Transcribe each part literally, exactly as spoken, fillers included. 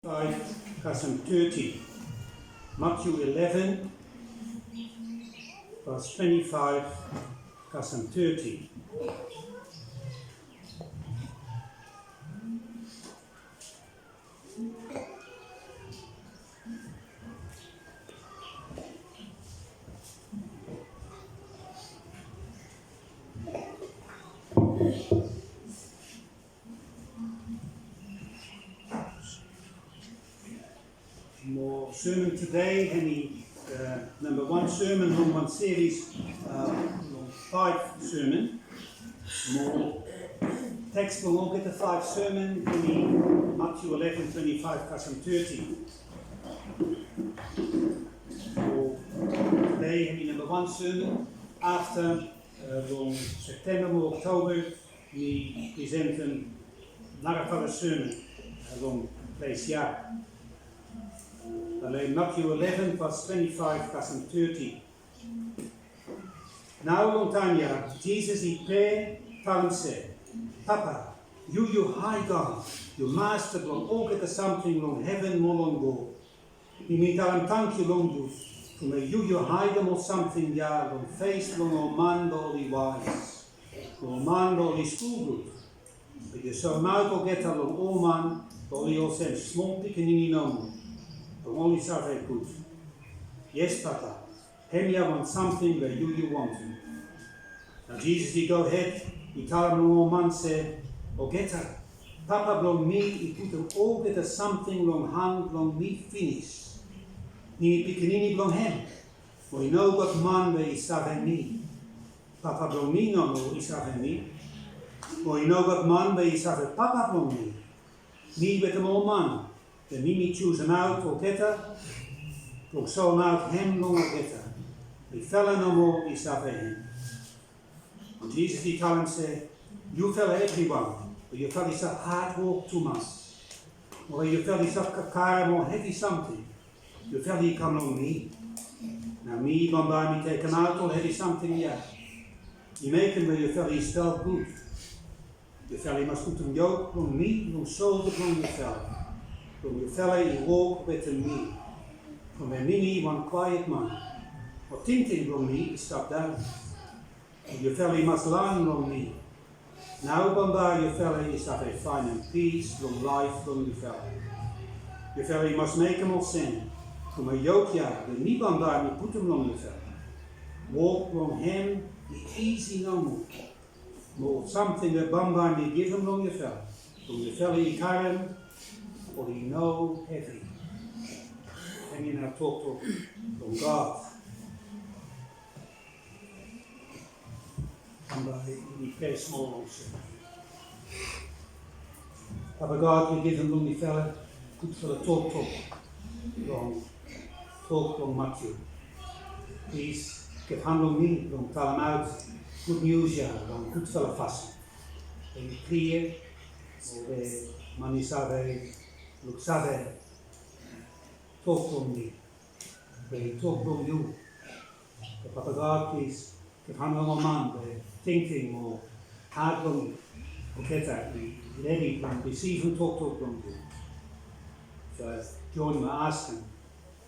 Five kasem teti. Matyu eleven, vas twenti faef kasem teti. Mo sermon tede hemi, eh, namba wan sermon long wan series, eh, long faef sermon. Mo teks blong olgeta faef sermon hemi Matyu eleven twenti faef kasem teti. Mo tede hemi namba wan sermon afta, eh, long Septemba mo Oktoba mi presentem narafala sermon, eh, long ples ya. Ale Matyu eleven vas twenti faef kasem teti. Nao long taem ya Jisas i prea talem se, Papa, yu yu hae God, yu Masta blong olgeta samting long heven mo long gol. Yumi talem tangkiu long yu from we yu yu haedem ol samting ya long fes blong ol man we oli waes, long ol man we oli skul gud. Be yu soemaot olgeta long ol man we oli olsem smol pikinini nomo blong oli save gud. Yes Papa, hemia wan samting we yu yu wantem. Nao Jisas i gohed i talem long ol man se, olgeta, Papa blong mi i putum olgeta samting long han blong mi finis. Mi pikinini blong hem, mo i no gat man we i save mi. Papa blong mi nomo i save mi. Mo i no gat man we i save Papa blong mi. Mi wetem ol man we mi mi jusemaot olgeta blong soemaot hem long olgeta. Mifala nomo i save hem. Mo Jisas i talem se, yufala evriwan we yufala i save hadwok tumas, mo we yufala i save ka-, karem ol hevi samting, yufala i kam long mi. Nao mi bambae mi tekemaot ol hevi samting ya. Mi mekem we yufala i stal gud. Yufala i mas putum yok blong mi long solda blong yufala, blong yufala i wok wetem mi. From we mi mi wan kwaet man, ol tingting blong mi i stap daon. Yufala i mas laen long mi. Nao bambae yufala i save faenem pis long laef blong yufala. Yufala i mas mekem olsem from we yok ya we mi bambae mi putum long yufala. Wok blong hem i isi nomo. Mo ol samting we bambae mi givim long yufala, blong yufala i karem, oli no hevi. Hemia nao toktok blong God. Bambae yumi prea smol olsem. Papa God, yu givim long mifala gudfala toktok long tok blong Matyu. Plis givhan long mi blong talemaot gud nius ya long gudfala fasin. Be i klia, o be man i save luksave tok blong mi. Be tok blong yu. Be Papa God, plis givhan long ol man we tingting o hat blong olgeta i redi blong risivim toktok blong yu. So join mi askem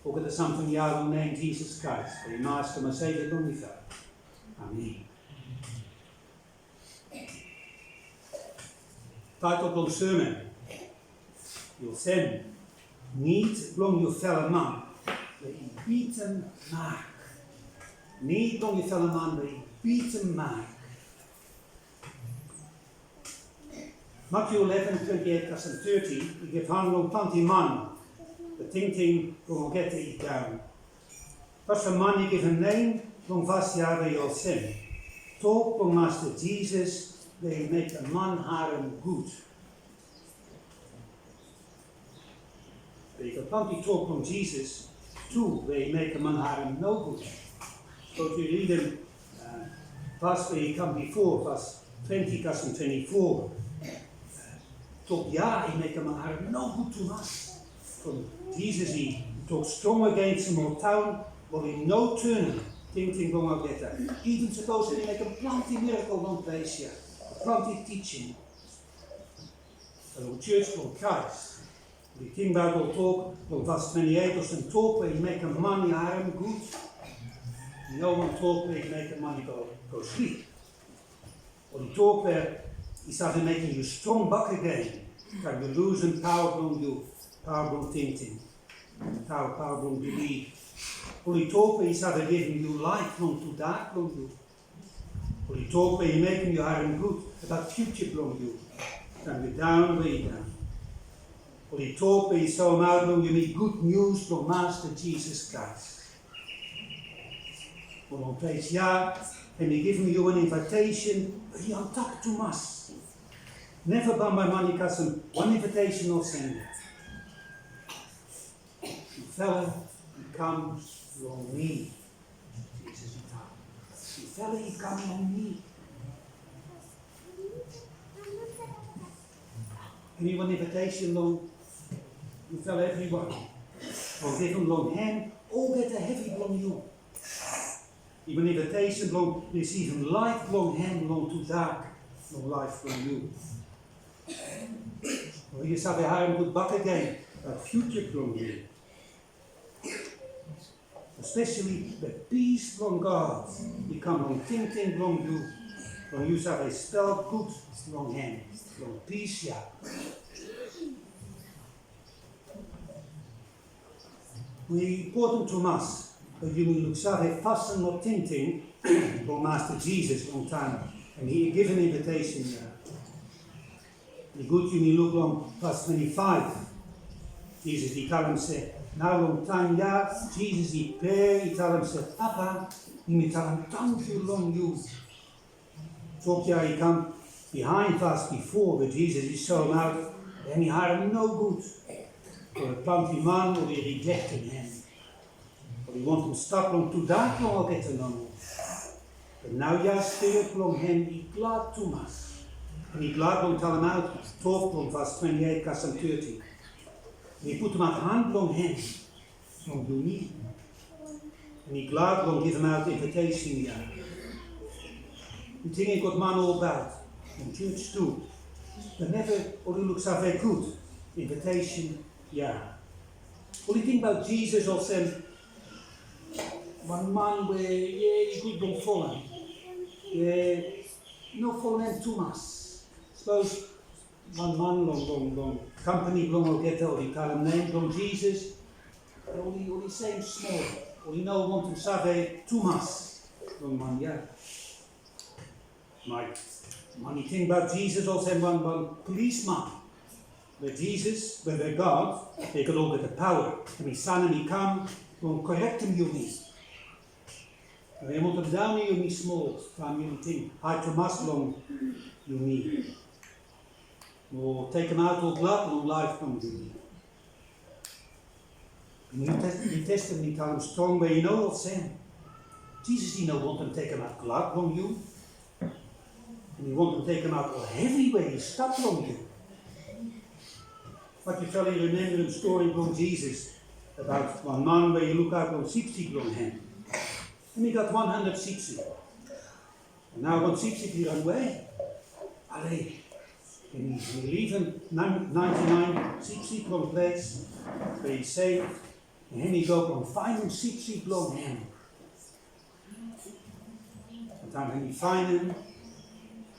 olgeta samting ya long nem Jisas Kraes, we i Masta mo Sevia blong mifala. Amen. Taetol blong sermon i olsem, nid blong yufala man we i bitim mak. Nid blong yufala man we i bitim mak. Matyu eleven twenti eit kasem teti i givhan long plante man we tingting blong olgeta i daon. Tasol man i givim nem long vas ya i olsem, tok blong Masta Jisas we i mekem man harem gud. Be i gat plante tok blong Jisas tu we i mekem man harem nogud. Sapos yu ridim, a, vas we i kam bifo, vas twenti kasem twenti fo. Tok ya i mekem man harem nogud tumas. From Jisas i tok strong agensem ol taon we oli no tanem tingting blong olgeta. Iven sapos i mekem plante mirakel long ples ya, plante tijing. Be long jos blong Kraes, Oli tingbaot ol tok long vas twenti eit, olsem tok we i mekem man i harem gud. I no wan tok we i mekem man i go, go slip. Oli tok we i save mekem yu strong bakegen taem yu lusum paoa blong yu, paoa blong tingting, paoa, paoa blong bilif. Oli tok we i save givim yu laet long tudak blong yu. Oli tok we i mekem yu harem gud abaot fiuja blong yu taem yu daon we yu daon. Oli tok we i soemaot long yumi gud nius blong Masta Jisas Kraes. Mo long ples ya, hemi givim yu wan invitesen we i antap tumas. Neva bambae man i kasem wan invitesen olsem ya. Yufala i kam long mi. Jisas i talem, yufala i kam long mi. Hemi wan invitesen long yufala evriwan. Blong givim long hem olgeta hevi blong yu. Hemi wan invitesen blong risivim laef blong hem long tudak long laef blong yu. Mo yu save harem gud bakegen long fiuja blong yu. Espeseli we pis blong God i kam long tingting blong yu, blong yu save spel gud long hem, long pis ya. Hemi impoten tumas we yumi luksave fasin mo tingting blong Masta Jisas long taem hemi givim invitesen ya. I gud yumi luk long vas twenti faef. Jisas i talem se, nao long taem ya, Jisas i prea, i talem se, Papa, mi talem tangkiu long yu. Tok ya i kam bihaen vas bifo we Jisas i soemaot hemi harem nogud we plante man oli rejektem hem. Oli wantem stap long tudak blong olgeta nomo. Be naoia spirit blong hem i glad tumas. Hem i glad blong talemaot tok blong vas twenti eit kasem teti. Hem i putum han blong hem long yumi. Hem i glad blong givimaot invitesen ya. Mi ting i gat man olbaot long jos tu, be neva oli luksave gud invitesen ya. Oli tingbaot Jisas olsem wan man we, ye, i gud blong folem. Ye, no folem hem tumas. Sapos wan man long, long, long kampani blong olgeta oli talem nem blong Jisas, oli, oli sem smol, oli no wantem save tumas long man ya. Maet man i tingbaot Jisas olsem wan, wan polisman. We Jisas, we, we God, we i gat olgeta paoa, hem i sanem i kam blong korektem yumi. Hem i wantem daonem yumi smol taem yumi ting hae tumas long yumi. Mo tekemaot ol glad long laef blong yumi. Niu Tes-, Niu Testamen i talem strong we i no olsem. Jisas i no wantem tekemaot glad blong yu. Hem i wantem tekemaot ol hevi we i stap long yu. Bae yufala i rimemba stori blong Jisas abaot wan man we i lukaot long sipsip blong hem. Hem i gat wan handred sipsip. Nao wan sipsip i ranwe. Ale, hem i, hem i livim naen-, naenti naen sipsip long ples we i sef. Hem i go blong faenem sipsip blong hem. Taem hem i faenem,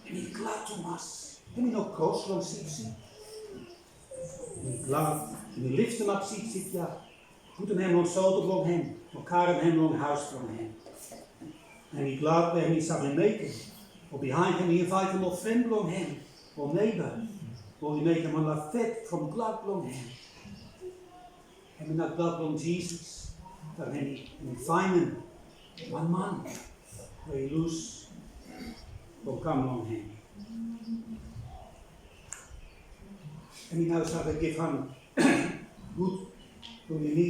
hem i glad tumas. Hem i no kros long sipsip. Hem i glad, hem i liftemap sipsip ya. Putum hem long solda blong hem, mo karem hem long haos blong hem. Hem i glad we hem i save mekem. Mo bihaen hem i invaetem ol fren blong hem, ol neiba, mo oli mekem wan lafet from glad blong hem. Hem i no glad blong Jisas, taem hem i, hem i faenem wan man we i lus blong kam long hem. Hem i nao save givhan gud blong yumi,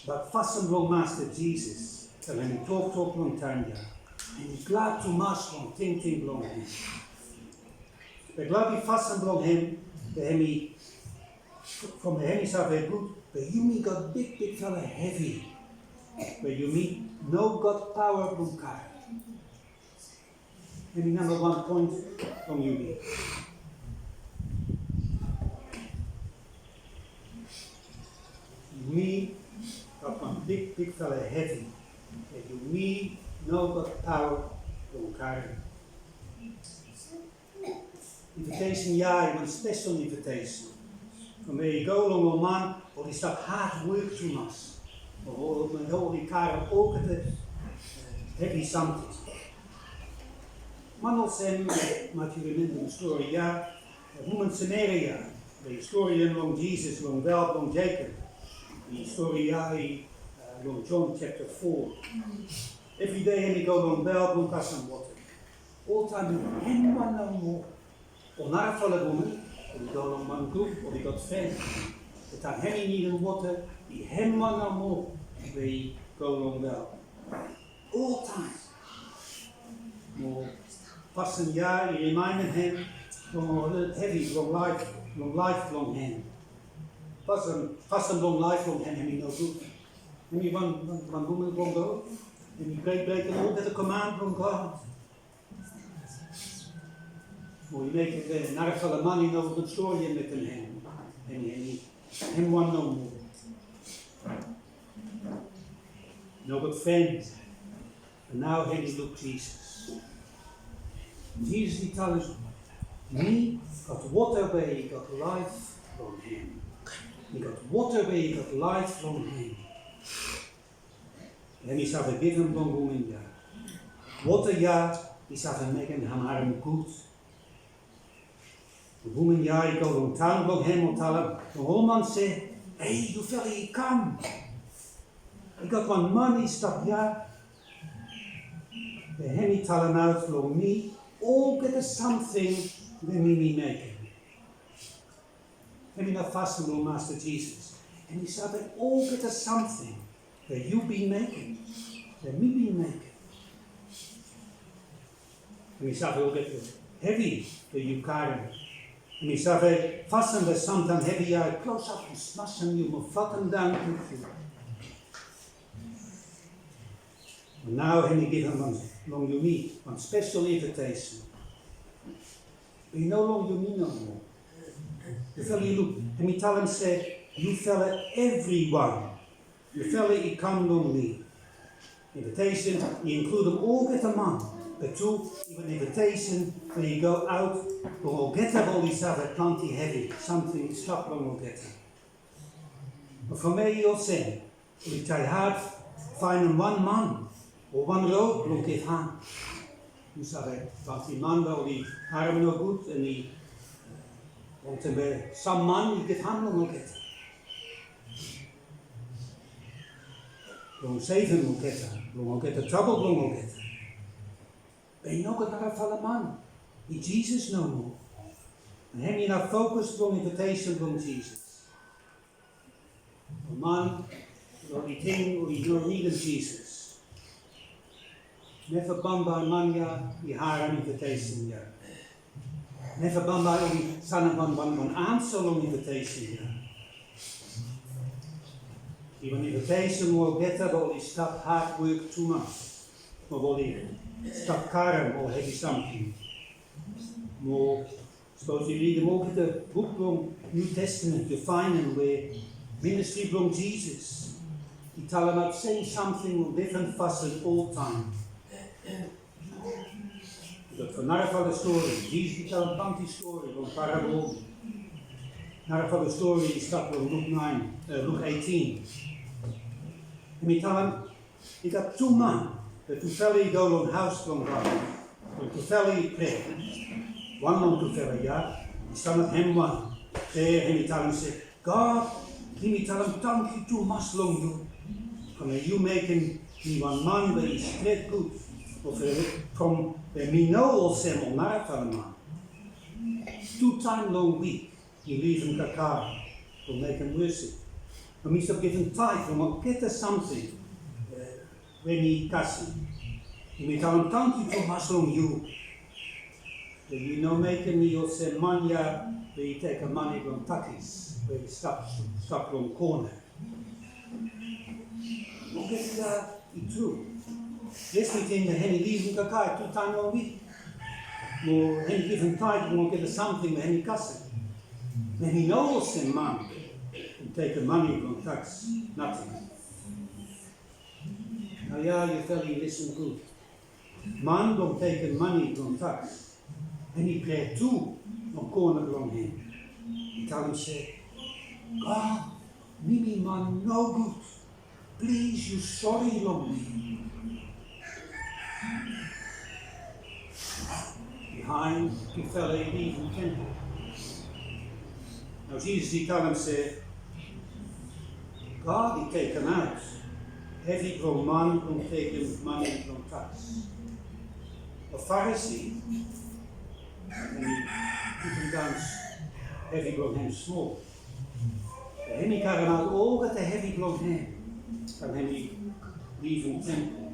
be fasin blong Masta Jisas, taem hem i toktok long taem ya, hem i glad tumas long tingting blong hem. Be gladi fasin blong hem, be hem i, from hem i save gud, be yumi gat bigbigfala hevi we yumi no gat paoa blong karem. Hem i namba wan poen blong yumi. Big, bigfala hevi we yumi no gat paoa blong karem. Invitesen ya i wan spesel invitesen from we i go long ol man oli stap hadwok tumas, o oli karem olgeta hevi samting. Man olsem, maet yu rimemba stori ya, woman Samaria we i stori long Jisas long wel blong Jekob. I stori ya i long Jon japta fo. Evri dei hem i go long wel blong kasem wota. Oltaem hem wan nomo. Ol narafala woman oli go long wan grup, oli gat fren. Be taem hem i nidim wota, i hem wan nomo we i go long wel. Oltaem. Mo fasin ya i rimaenem hem long ol hevi blong laef, long laef blong hem. Fasin, fasin blong laef blong hem, hem i nogud. Hem i wan, wan, wan woman blong God. Hem i brekbrekem olgeta koman blong God. Mo i mekem narafala man i no gud stori mekem hem. Hem, hem, hem wan nomo. Nogud fren. Be nao hem i luk Jisas. Jisas i talem, mi gat wota we i gat laef long hem. Mi gat wota we i gat laef long hem. Hem i save givim long woman ya. Wota ya i save mekem hem harem gud. Woman ya i go long taon blong hem o talem long ol man se, "Ei, yufala i kam. I gat wan man i stap ya." Be hem i talemaot long mi olgeta samting we mi, mi mekem. Hem i nao fasin long Masta Jisas. Hem i save olgeta samting we yu bin mekem, we mi bin mekem. Hem i save olgeta hevi we yu karem. Hem i save fasin we samtaem hevi ya i klosap mo smasem yu mo flatem daon gud yu. Nao hem i givim wan long yumi wan spesel invitesen. I no long yumi nomo. Yufala i luk, hem i talem se, yufala evriwan. Yufala i kam long mi. Invitesen i inkludem olgeta man, be tu i wan invitesen we i go aot long olgeta we oli save plante hevi samting i stap long olgeta. Be from we i olsem, oli trae had faenem wan man o wan rod blong givhan. Yu save, plante man we oli harem nogud, mo i wantem we sam man i givhan long olgeta blong sevem olgeta long olgeta trabol blong olgeta. Be i nogat narafala man, i Jisas nomo. Mo hem i nao fokus long invitesen blong Jisas. Ol man we oli ting oli no nidim Jisas. Neva bambae man ya i harem invitesen ya. Neva bambae oli sanem wan, wan, wan ansa long invitesen ya. I wan invitesen long olgeta we oli stap hadwok tumas, mo oli stap karem ol hevi samting. Mo sapos yu ridim olgeta buk blong Niu Testamen, yu faenem we ministri blong Jisas i talemaot sem samting long difren fasin oltaem. Yu gat narafala stori, Jisas i talem plante stori long parabol. Narafala stori i stap long Luk naen, eh, Luk eitin. Hem i talem, i gat tu man, be tufala i go long haos blong God. Long tufala i prea. Wan long tufala ya i sanap hem wan. Prea, hem i talem se, God, yumi talem tangkiu tumas long yu. From we yu mekem mi wan man we i stret gud. From we, from we mi no olsem ol narafala man. Tu taem long wik mi livim kakae blong mekem wosip. Mo mi stap givim taet blong olgeta samting, eh, we mi kasem. Mi talem tangkiu tumas long yu. Be yu no mekem mi olsem man ya we i tekem mane blong takis we i stap, stap long kona. Olgeta i tru. Yes, mi ting we hem i livim kakae tu taem long wik. Mo hem i givim taet blong olgeta samting we hem i kasem. Be hem i no olsem man we i tekem mane blong takis, nating. Naoia yufala i lisin gud. Man blong tekem mane blong taks, hemi prea tu long kona blong hem. I talem se, "God, mi mi man nogud. Plis yu sore long mi." Bihaen tufala i livim tempol. Nao Jisas i talem se, "God i tekemaot hevi blong man blong tekem mane blong taks." Ol Farisi, hemi putum daon hevi blong hem smol. Hemi karemaot olgeta hevi blong hem taem hemi livim tempol.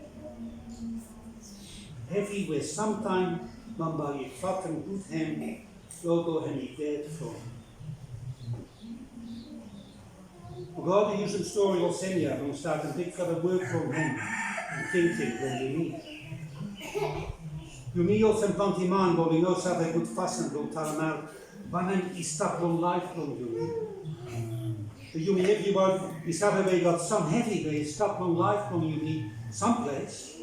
Hevi we samtaem bambae i fatem gud hem, gogo hemi ded from. God i yusum stori olsem ya blong statem bigfala wok blong hem long tingting blong yumi. Yumi olsem plante man we i no save gud fasin blong talemaot wanem i stap long laef blong yumi. Be yumi evriwan i save we i gat sam hevi we i stap long laef blong yumi samples.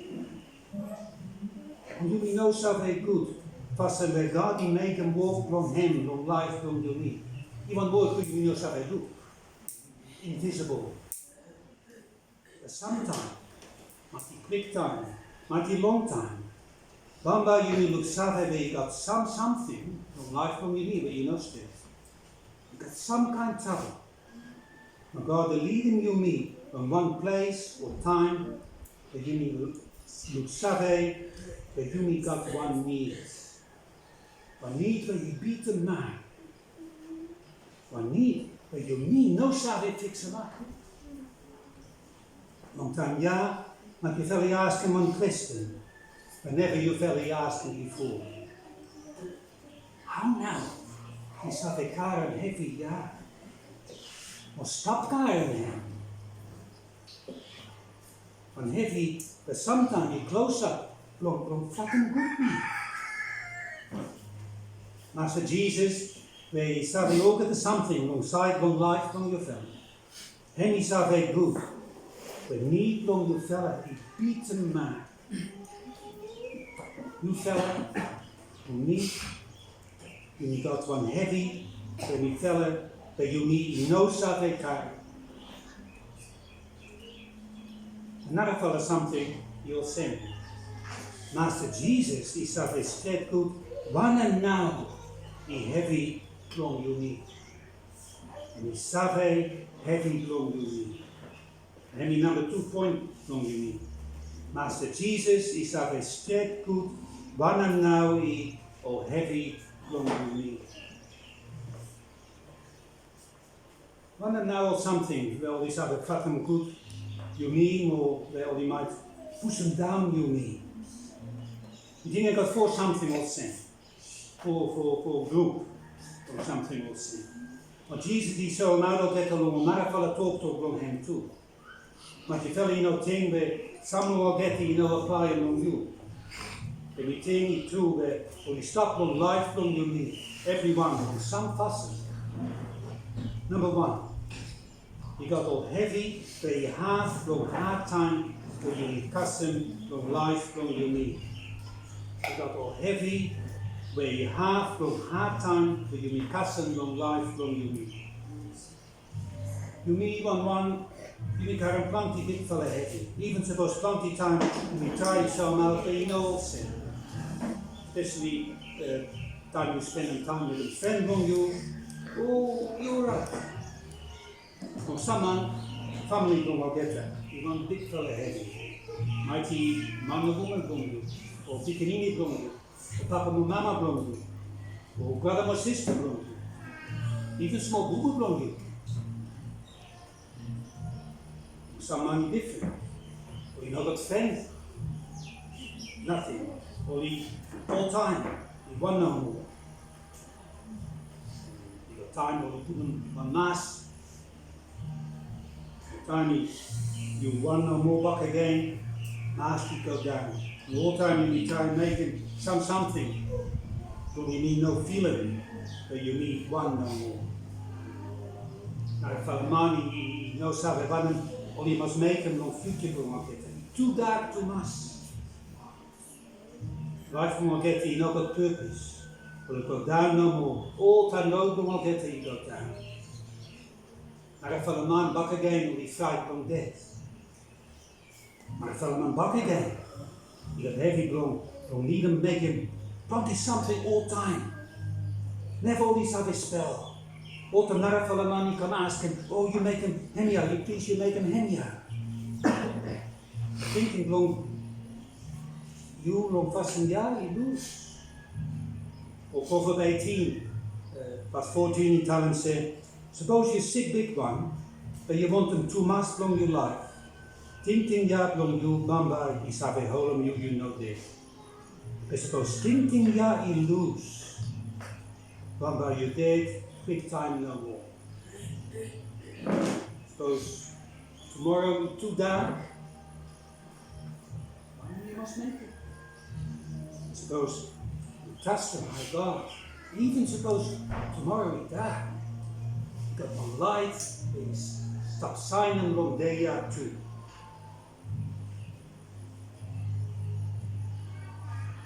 Yumi no save gud fasin we God i mekem wok blong hem long laef blong yumi. Iven wok we yumi no save luk, invisibol. Be samtaem, maet i kwiktaem, maet i longtaem, bambae yumi luksave we i gat sam samting long laef blong yumi we i no stret. I gat sam kaen trabol. Be God i lidim yumi long wan ples o taem we yumi luksave we yumi gat wan nid. Wan nid we i bitim maet. Wan nid we yumi no save fiksimap. Long taem ya, maet yufala i askem wan kwestin we neva yufala i askem bifo. Hao nao mi save karem hevi ya o stap karem hem? Wan hevi we samtaem i klosap blong, blong fatem gud mi. Masta Jisas, we i save olgeta samting long saed blong laef blong yufala, hemi save gud we nid blong yufala i bitim maet. Yufala, mi, yumi gat wan hevi we mifala we yumi i no save karem. Narafala samting i olsem. Masta Jisas i save stret gud wanem nao i hevi blong yumi. Hemi save hevi blong yumi. Hemi namba tu poen blong yumi. Masta Jisas i save stret gud wanem nao i ol hevi blong yumi. Wanem nao ol samting we oli save fatem gud yumi mo we oli maet pusundaon yumi? Mi ting i gat fo samting olsem. Fo, fo, fo grup o samting olsem. Be Jisas i soemaot olgeta long ol narafala toktok blong hem tu. Maet yufala i no ting we sam long olgeta i no aplae long yu. Be mi ting i tru we oli stap long laef blong yumi evriwan long sam fasin. Namba wan, i gat ol hevi we i had long hadtaem we yumi kasem long laef blong yumi. I gat ol hevi we i had long hadtaem we yumi kasem long laef blong yumi. Yumi wanwan, yumi karem plante bigfala hevi. Iven sapos plante taem yumi trae soemaot, be i no olsem. Speseli taem yu spenem taem wetem fren blong yu, o, yu oraet. Long sam man, famili blong olgeta i wan bigfala hevi. Maet i man o woman blong yu, o pikinini blong yu, o papa mo mama blong yu, o brata mo sista blong yu, iven smol bubu blong yu. Sam man i difren. Oli no gat fren. Nating. Oli oltaem i wan nomo. I gat taem oli putum wan mas. Taem yu wan nomo bakegen, mas i go daon. Oltaem yumi traem mekem sam samting blong yumi no filim we yumi wan nomo. Narafala man i no save wanem oli mas mekem long fiuja blong olgeta. tu dak tumas. Laef blong olgeta i no gat pepes. Oli go daon nomo, oltaem rod blong olgeta i go daon. Narafala man bakegen oli fraet blong ded. Narafala man bakegen i gat hevi blong, blong nidim mekem plante samting oltaem. Neva oli save spel. Oltaem narafala man i kam askem, "O, yu mekem hemia, yu plis yu mekem hemia." Tingting blong yu long fasin ya i lus. O Proveb eitin, eh, vas fotin i talem se, sapos yu sik bigwan, be yu wantem tumas blong yu laef, tingting ya blong yu bambae i save holem yu, yu no ded. Be sapos tingting ya i lus, bambae yu ded kwiktaem nomo. Sapos tumora i tu dak, wanem yu mas mekem? Sapos yu trastem Hae God, iven sapos tumora i dak, i gat wan laet we i stap saenem long dei ya tu.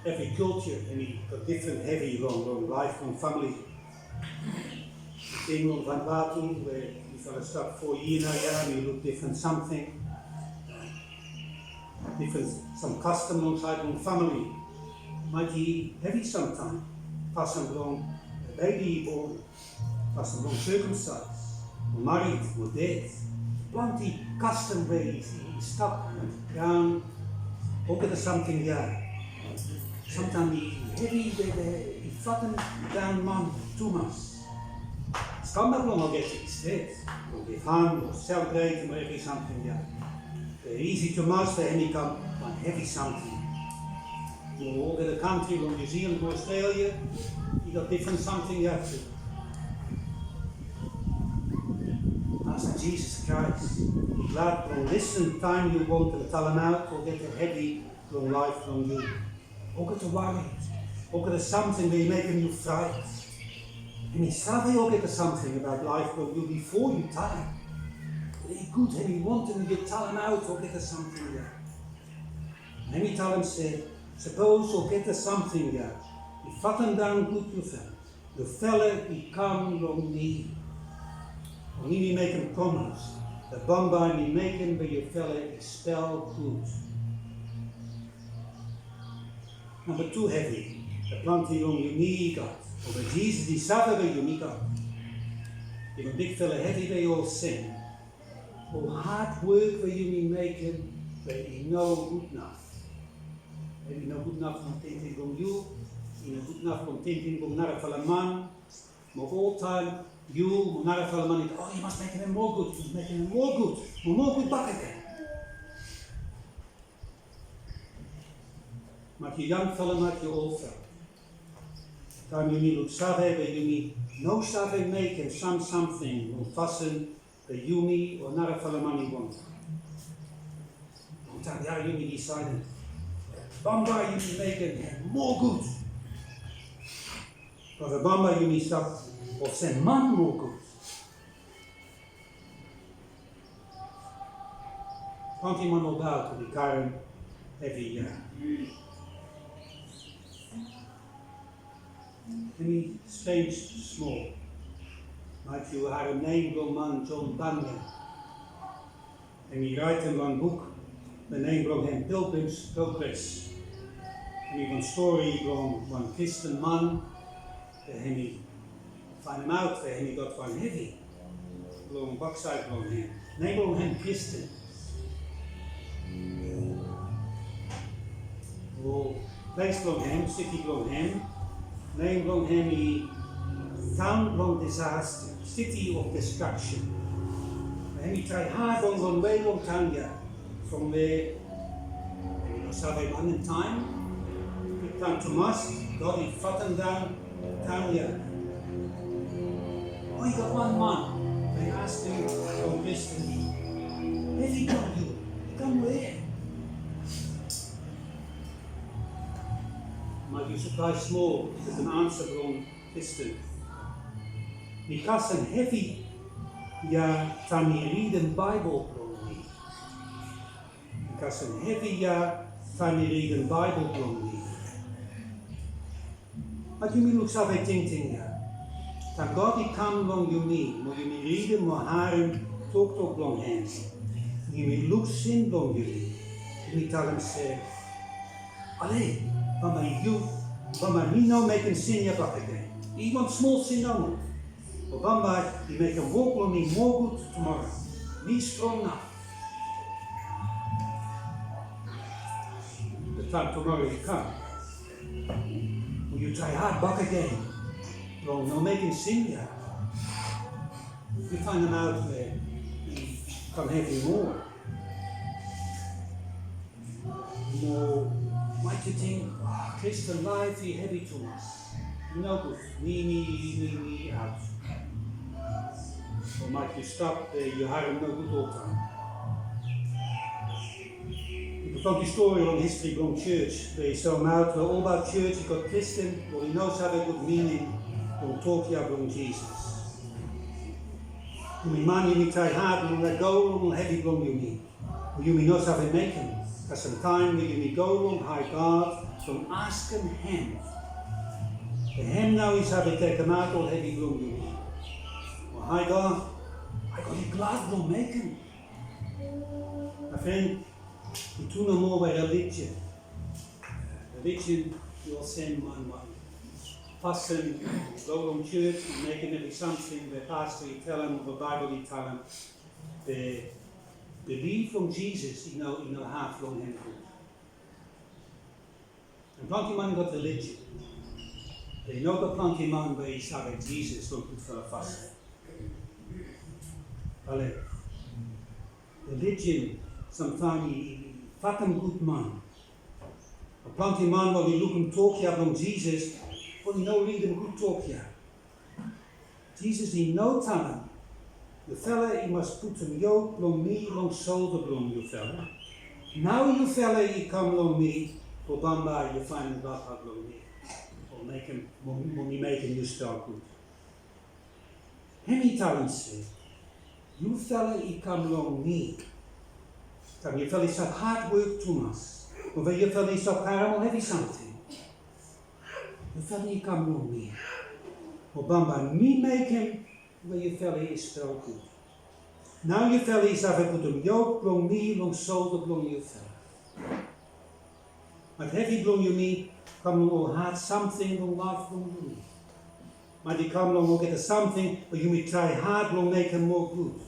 Evri kulja hemi gat difren hevi long, long laef, long famili. Ting long Vanuatu we yufala stap fo yia naoia, hemi luk difren samting. Difren sam kastom long saed long famili. Maet i hevi samtaem. Fasin blong bebi i bon. Fasin blong sirkumsaes, o mared, o ded. Plante kastom we i, i stap graon. Olgeta samting ya samtaem i hevi we, we i fatendaon man tumas. Stap long olgeta i stet, long givhan, long selebret, long evri samting ya. Be isi tumas we hemi kam wan hevi samting. Long olgeta kantri, long Niu Silan, long Australia, i gat difren samting ya tu. Masta Jisas Kraes i glad blong lisen taem yu wantem talemaot olgeta hevi long laef blong yu. Olgeta wari, olgeta samting we i mekem yu fraet. Hemi save olgeta samting abaot laef blong yu bifo yu talem. Be i gud hemi wantem yu talemaot olgeta samting ya. Hemi talem se, sapos olgeta samting ya i fatendaon gud yufala, yufala i kam long mi. Long mi mi mekem promes, be bambae mi mekem we yufala i spel gud. Namba tu hevi, be plante long yumi i gat, o be Jisas i save we yumi gat. Even bigfala hevi we olsem, o had wok we yumi mekem we i no gudnaf. Hemi no gudnaf long tingting blong yu, i no gudnaf long tingting blong narafala man. Mo oltaem yu mo narafala man i, "O, yu mas mekem hem moa gud, yu mas mekem hem moa gud, mo moa gud bakegen." Maet yu yangfala, maet yu olfala. Taem yumi luksave be yumi no save mekem sam samting long fasin be yumi o narafala man i wantem. Longtaem ya yumi disaedem, bambae yumi mekem hem moa gud. Be bambae yumi stap olsem man moa gud. Plante man nobaot oli karem hevi ya. Hemi strens smol. Maet yu harem nem blong wan John Bunyan. Hemi raetem wan buk we nem blong hem Pilgrim's Progress. Hemi wan stori blong wan Kristin man we hemi faenemaot we hemi gat wan hevi long baksaed blong hem. Nem blong hem Kristin. O ples blong hem, siti blong hem, nem blong hem i Taon blong Disaster, City of Destruction. Hemi trae had blong ronwe long taon ya from we hemi no save wanem taem. Bigtaem tumas, God i fatendaon taon ya. O i gat wan man we i askem long Kristin, "Hevi blong yu i kam we?" Maet yu sapraes smol wetem ansa blong Kristin. Mi kasem hevi ya taem mi ridim Baebol blong mi. kasem hevi ya taem mi ridim Baebol blong mi. Be yumi luksave tingting ya. Taem God i kam long yumi, mo yumi ridim mo harem toktok blong hem, yumi luk sin blong yumi, yumi talem se, ale, bambae yu, bambae mi no mekem sin ya bakegen. I wan smol sin nomo. Be bambae i mekem wok blong mi moa gud tumora. Mi strong nao. Be taem tumora i kam, be yu trae had bakegen blong no mekem sin ya, yu faenemaot se i kam hevi moa. Mo maet yu ting, a, Kristin laef i hevi tumas. I nogud. Mi, mi, mi, mi aot. O maet yu stap, e, yu harem nogud oltaem. Yu gat plante stori long histri blong jos we i soemaot we olbaot jos i gat Kristin we oli no save gud mining blong tok ya blong Jisas. Yumi man yumi trae had blong lego long ol hevi blong yumi we yumi no save mekem. Kasem taem we yumi go long hae God blong askem hem, be hem nao i save tekemaot ol hevi blong yumi. O hae God, hae God i glad blong mekem. Be fren, i tu nomo we rilijin. Rilijin i olsem wan, wan fasin we yu go long jos, yu mekem evri samting we pasta i talem o Baebol i talem. Be bilif long Jisas i no, i no haf long hem tu. Plante man i gat rilijin. Be i no gat plante man we i save Jisas long gudfala fasin. Ale, rilijin samtaem i, i fatem gud man. Be plante man we oli lukim tok ya blong Jisas, oli no ridim gud tok ya. Jisas i no talem, yufala i mas putum yok blong mi long solda blong yufala. Nao yufala i kam long mi, o bambae yu faenem gudfala blong mi. O mekem, mo, mo mi mekem yu stap gud. Hem i talem se, yufala i kam long mi. Taem yufala i stap hadwok tumas, o we yufala i stap harem ol hevi samting, yufala i kam long mi. O bambae mi mekem we yufala i stap gud. Nao yufala i save putum yok blong mi long solda blong yufala. Maet hevi blong yumi kam long ol had samting long laef blong yumi. Maet i kam long olgeta samting we yumi trae had blong mekem moa gud.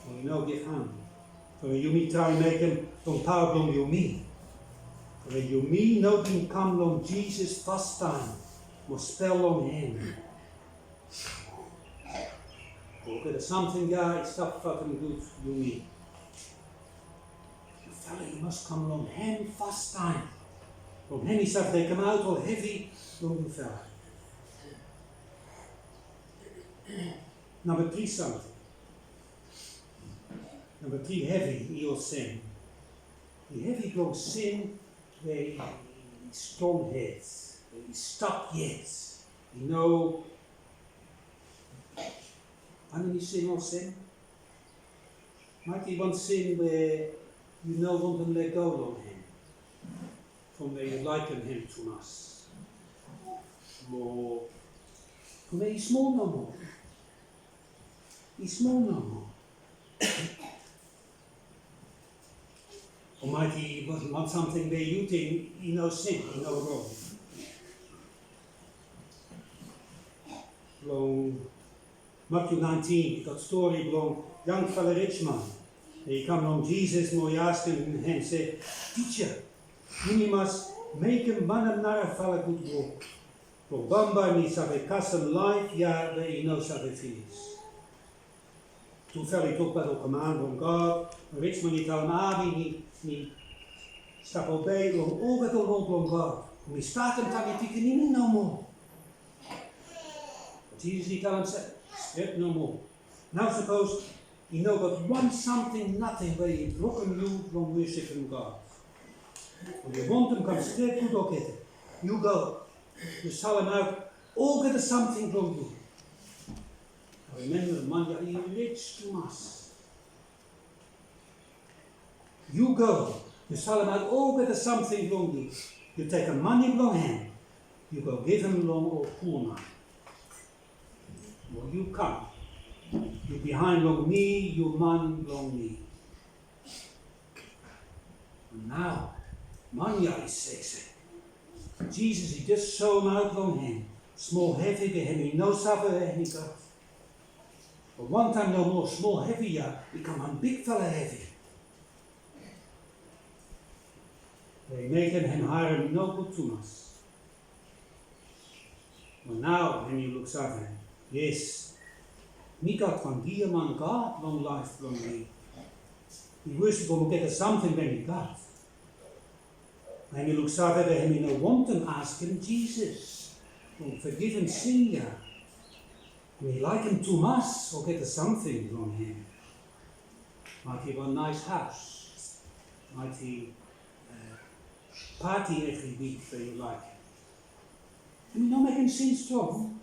O i no givhan. O yumi trae mekem long paoa blong yumi. O yumi no bin kam long Jisas fastaem mo spel long hem. Olgeta samting ya i stap fatem gud yumi. Yufala i mas kam long hem fastaem. Long hem i save tekemaot ol hevi blong yufala. Namba tri samting. Namba tri hevi i olsem. I hevi blong sin we i, i strong yet, we i stap yet. I no wantem i sin olsem. Maet i wan sin we yu no wantem lego long hem. From we yu laekem hem tumas. Mo from we i smol nomo. I smol nomo. O maet i wan samting we yu ting i no sin, i no rong. Long Matiu naentin i gat stori blong yangfala rijman. I kam long Jisas mo i askem hem se, "Tija, yumi mas mekem wanem narafala gud wok blong bambae mi save kasem laef ya we i no save finis?" Tufala i tokbaot ol koman blong God. Rijman i talem, "A, mi, mi stap obei long olgeta loa blong God. Mi statem taem mi pikinini nomo." Jisas i talem se, "Stret nomo. Nao sapos i no gat wan samting nating we i blokem yu blong wosipim God. Be yu wantem kam stret gud olgeta, yu go, yu salemaot olgeta samting blong yu." Rimemba, man ya i rij tumas. Yu go, yu salemaot olgeta samting blong yu. Yu tekem mane blong hem, yu go givim long ol pua man. Mo yu kam, yu bihaen long mi, yu man blong mi. Nao man ya i se se. Jisas i jes soemaot long hem smol hevi we hem i no save we hem i gat. Be wantaem nomo smol hevi ya i kam wan bigfala hevi. Be i mekem hem harem nogud tumas. Be nao hem i luksave, yes, mi gat wan giaman God long laef blong mi. Mi wes i go olgeta samting we mi gat. Be hem i luksave we hem i no wantem askem Jisas blong fogivim sin ya. Hem i laekem tumas olgeta samting blong hem. Maet i wan naes haos, maet i pati evri wik we yu laekem. Hem i no mekem sin strong.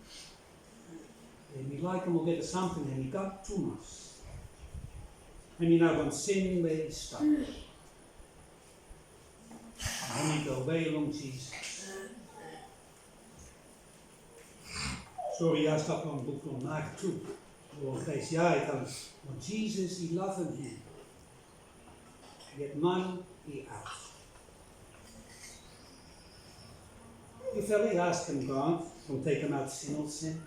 Hem i laekem olgeta samting hem i gat tumas. Hem i nao wan sin we i stap. Hem i go we long Jisas. Stori ya i stap long buk blong Mak tu. Long ples ya i talem, mo Jisas i lavem hem. Yet man i aot. Yufala i askem God blong tekemaot sin olsem?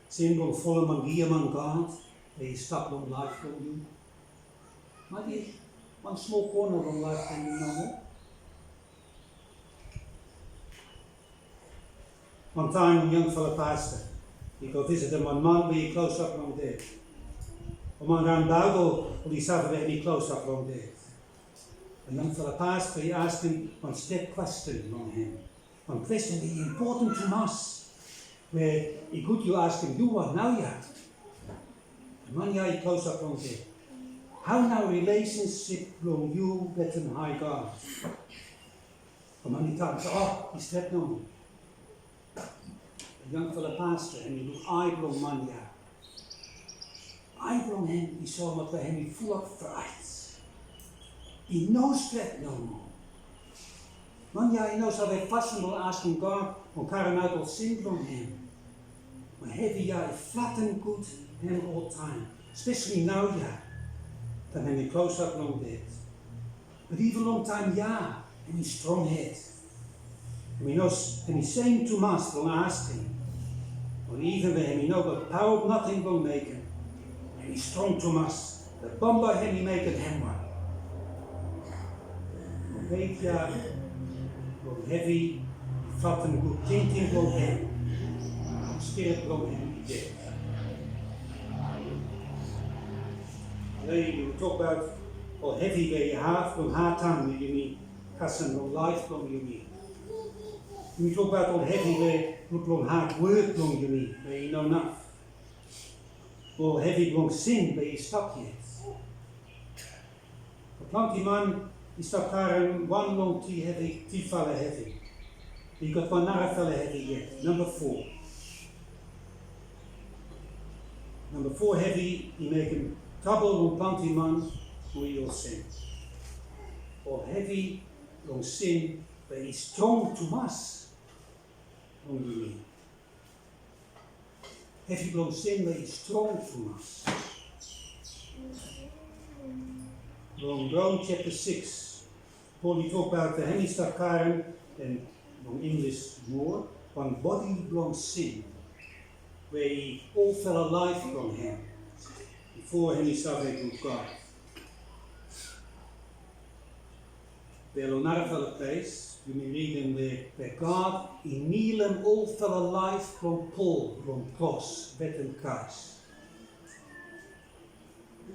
Sin blong folem wan giaman God we i stap long laef blong yu? Maet i wan smol kona long laef blong yu nomo. Wan taem wan yangfala pasta i go visitim wan man we i klosap long ded. Ol man raon baot oli save we hem i klosap long ded. Wan yangfala pasta i askem wan stret kwestin long hem. Wan kwestin we i impoten tumas, we i gud yu askem yu wan naoia. Man ya i klosap long ded. Hao nao rilesensip blong yu wetem Hae God? Ol man i talem se, o, i stret nomo. Yangfala pasta hem i luk ae blong man ya. Ae blong hem i soemaot we hem i fulap fraet. I no stret nomo. Man ya i no save fasin blong askem God blong karemaot ol sin blong hem. Be hevi ya i flaten gud hem oltaem, speseli naoia taem hem i klosap long ded. Be iven long taem ya hem i strong hed. Hem i no, hem i sem tumas blong askem. Be iven we hem i no gat paoa nating blong mekem, hem i strong tumas. Be bambae hem i mekem hemwan. Long weit ya blong hevi i flaten gud tingting blong hem. Spirit blong hem i ded. Ale yumi tokbaot ol hevi we i have long hadtaem we yumi kasem long laef blong yumi. Yumi tokbaot ol hevi we luk long hadwok blong yumi we i no naf. Ol hevi blong sin we i stap yet. Plante man i stap karem wan long tri hevi, trifala hevi. I gat wan narafala hevi yet, namba fo. Namba fo hevi i mekem trabol long plante man, mo i olsem ol hevi blong sin we i strong tumas long yumi. Hevi blong sin we i strong tumas. Long Rom japta sikis, Pol i tokbaot we hem i stap karem, long Inglis moa, wan bodi blong sin we i olfala laef blong hem bifo hem i save gud God. Be long narafala ples yumi ridim we, we God i nilem olfala laef blong Pol long kros wetem Kraes.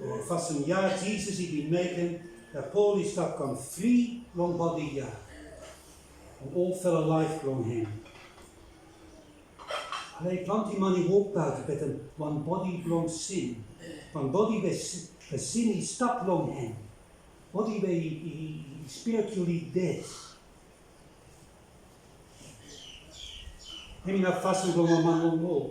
Long fasin ya Jisas i bin mekem we Pol i stap kam fri long bodi ya, long olfala laef blong hem. Ale plante man i wokbaot wetem wan bodi blong sin, wan bodi we si-, we sin i stap long hem. Bodi we i, i, i spiritually dead. Hemia nao fasin blong ol man long ol.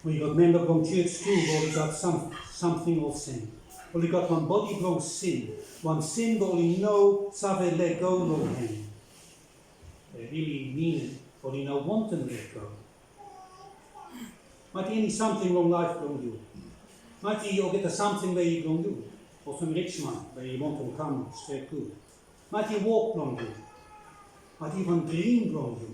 We i gat memba blong jos tu, we oli gat sam-, samting olsem. Oli gat wan bodi blong sin, wan sin we oli no save lego long hem. Be rili minim oli no wantem lego. Maet i eni samting long laef blong yu. Maet i olgeta samting we i blong yu. Olsem rijman we i wantem kam stret gud. Maet i wok blong yu. Maet i wan drim blong yu.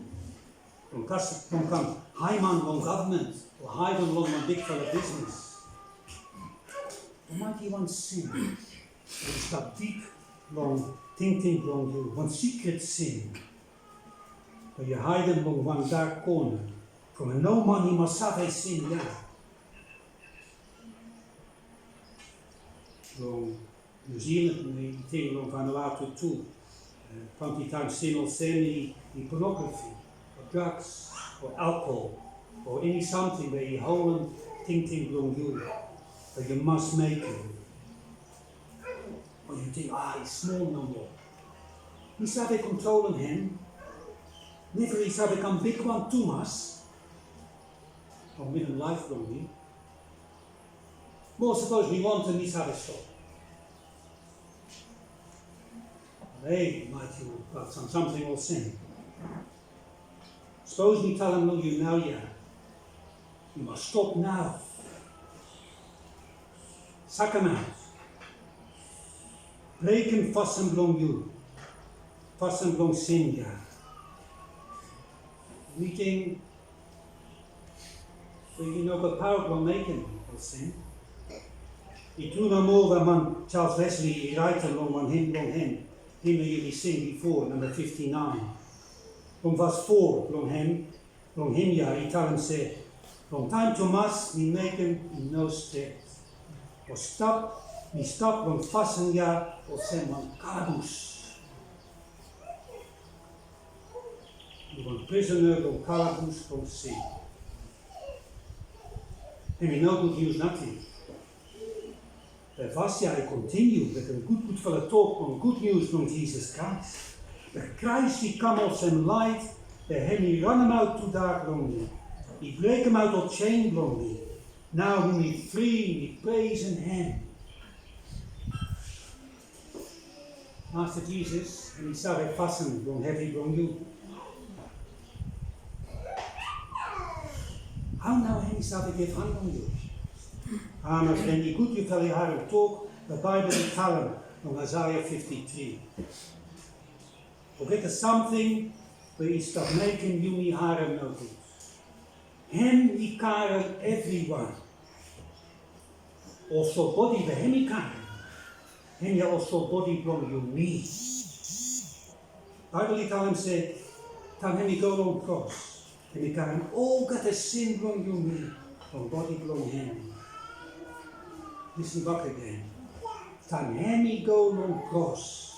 Blong kas, blong kam haeman long gavman o haeman long wan bigfala bisnes. O maet i wan sin we i stap dip long tingting blong yu, wan sikret sin we yu haedem long wan dak kona blong no man i mas save sin ya. Long Niu Silan, mi ting long Vanuatu tu, plante taem sin olsem i ponografi o drags o alkohol o eni samting we i holem tingting blong yu we yu mas mekem. O yu ting, a, i smol nomo. Mi save kontrolem hem. Neva i save kam bigwan tumas long minim laef blong mi. Mo sapos mi wantem, mi save stop. Hei, maet yu gat sam, samting olsem. Sapos mi talem long yu naoia, yu mas stop nao. Sakemaot. Brekem fasin blong yu, fasin blong sin ya. Mi ting we yu no gat paoa blong mekem olsem. I tru nomo we man Charles Wesley i raetem long wan him blong hem, him we yumi sing bifo, namba fiftinaen. Long vas fo blong hem, long hem ya i talem se, long taem tumas mi mekem i no stret. O stap, mi stap long fasin ya olsem wan kalabus. Yu wan prisona long kalabus blong sin. Hemi no gud nius nating. Be vas ya i kontiniu wetem gudgudfala tok blong gud nius blong Jisas Kraes. Be Kraes i kam olsem laet, be hemi ranemaot tudak blong mi. I brokemaot ol jen blong mi. Nao mi fri, mi presem hem. Masta Jisas hemi save fasin blong hevi blong yu. Hao nao hemi save givhan long yu? A, maet hemi gud yufala i harem tok we Baebol i talem long Aesaea fifti tri. Olgeta samting we i stap mekem yumi harem nogud. Hem i karem evriwan. Olsem bodi we hem i karem, hemia olsem bodi blong yumi. Baebol i talem se taem hem i go long kros, hem i karem olgeta sin blong yumi long bodi blong hem. Lisen bak agen. Taem hem i go long kros,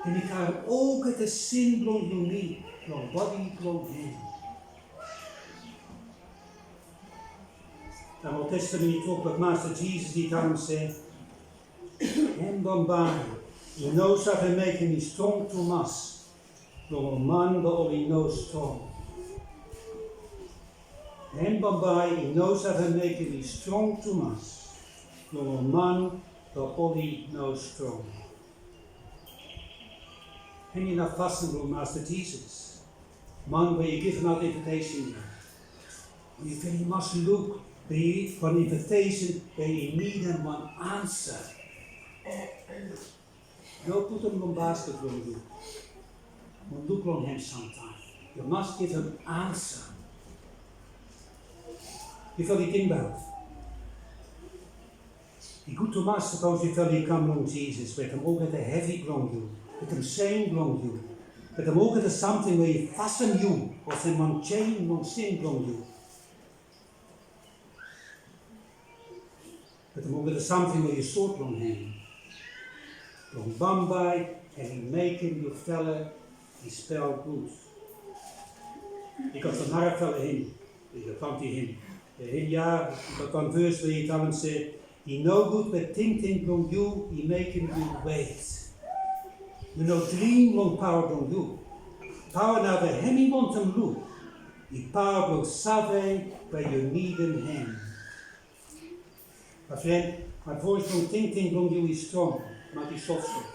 hem i karem olgeta sin blong yumi long bodi blong hem. Taem Ol Testamen i tok, be Masta Jisas i talem se hem bambae i no save mekem i strong tumas blong ol man we oli no strong. Hem bambae i no save mekem i strong tumas blong ol man we oli no strong. Hemia nao fasin blong Masta Jisas. Man we i givim aot invitesen ya, yufala i mas luk we i wan invitesen we i nidim wan ansa. No putum long basket blong yu. Mo luk long hem samtaem. Yu mas givim ansa. Yufala i tingbaot, i gud tumas sapos yufala i kam long Jisas wetem olgeta hevi blong yu, wetem sem blong yu, wetem olgeta samting we i fasin yu olsem wan jen long sin blong yu. Wetem olgeta samting we yu sot long hem. Long bambae hem i mekem yufala i spel gud. I gat wan narafala hem, i gat plante hem. Hem ya i gat wan ves we i talem se, i nogud we tingting blong yu i mekem yu wet. Yu no dring long paoa blong yu. Paoa nao we hem i wantem luk i paoa blong save we yu nidim hem. Bafren, Bat vos blong tingting blong yu i strong, maet i sofsot.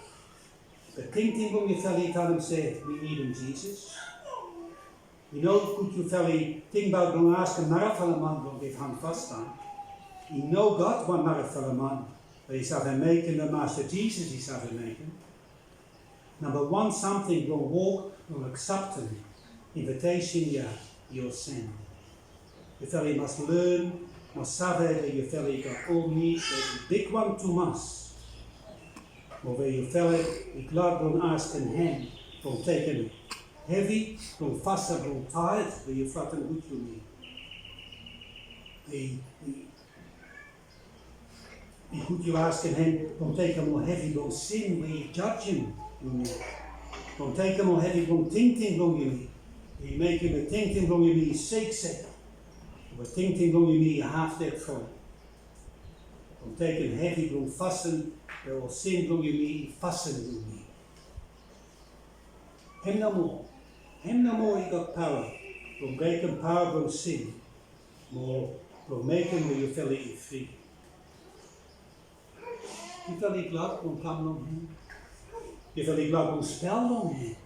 Be tingting blong yufala i talem se mi nidim Jisas. I no gud yufala i tingbaot blong askem narafala man blong givhan fastaem. I nogat wan narafala man we i save mekem we Masta Jisas i save mekem. Namba wan samting blong wok blong akseptem invitesen ya i olsem. Yufala i mas len mo save we yufala i gat ol nid we i bigwan tumas. Mo we yufala i glad blong askem hem blong tekem hevi blong fasin blong taet we yu fasin gud yumi. I, i, i gud yu askem hem blong tekem ol hevi blong sin we i jajem yumi. Blong tekem ol hevi blong tingting blong yumi. I mekem we tingting blong yumi i seksek. We tingting blong yumi i hafded from. Blong tekem hevi blong fasin we ol sin blong yumi i fasin yumi. Hem nomo, hem nomo i gat paoa blong brekem paoa blong sin mo blong mekem we yufala i fri. Yufala i glad blong kam long hem? Yufala i glad blong spel long hem?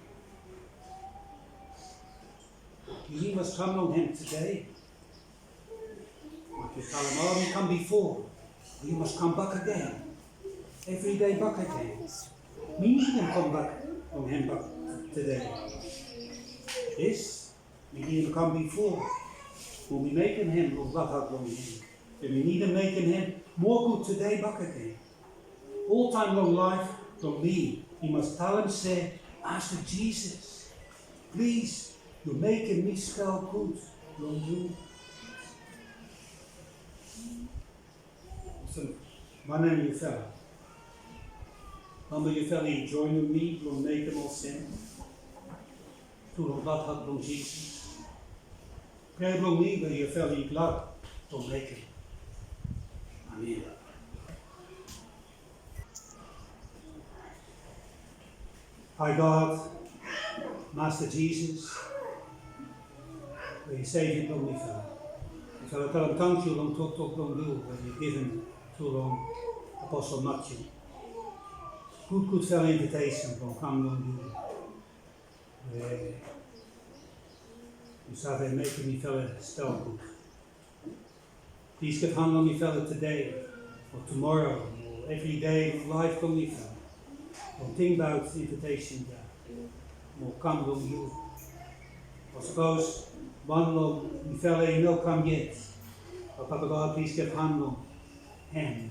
Yumi mas kam long hem tede. Maet yu talem, o, mi kam bifo. Yu mas kam bakegen. Evri dei bakegen. Mi nidim kam bak long hem bak tede. Yes, mi nidim kam bifo. Mo mi mekem hem long laplap blong hem. Be mi nidim mekem hem moa gud tede bakegen. Oltaem long laef blong mi, mi mas talem se, Masta Jisas, plis, yu mekem mi spel gud long yu. Olsem wanem yufala? Bambae yufala i joenem mi blong mekem olsem. Tru long laplap blong Jisas. Prea blong mi we yufala i glad blong mekem. Amen. Hae God, Masta Jisas, we yu Sevia blong mifala. Mifala talem tangkiu long toktok blong yu we yu givim tru long aposol Matiu. Gudgudfala invitesen blong kam long yu. We yu save mekem mifala spel gud. Plis givhan long mifala tede, o tumora, o evri dei blong laef blong mifala, blong tingbaot invitesen ya, mo kam long yu. O sapos wan long mifala i no kam yet, o Papa God, plis givhan long hem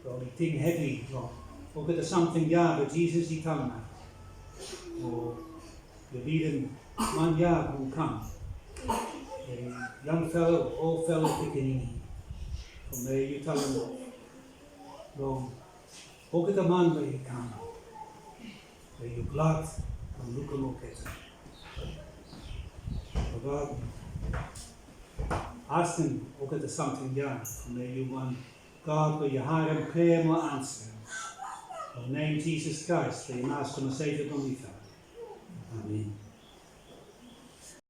blong i ting hevi long olgeta samting ya we Jisas i talemaot. O yu lidim man ya blong kam. Yangfala, olfala, pikinini. From we yu talem long olgeta man we i kam, we yu glad blong lukim olgeta. Baba, askem olgeta samting ya from we yu wan God we yu harem prea mo ansarem. Long nem Jisas Kraes we yu Masta mo Sevia blong mifala. Amen.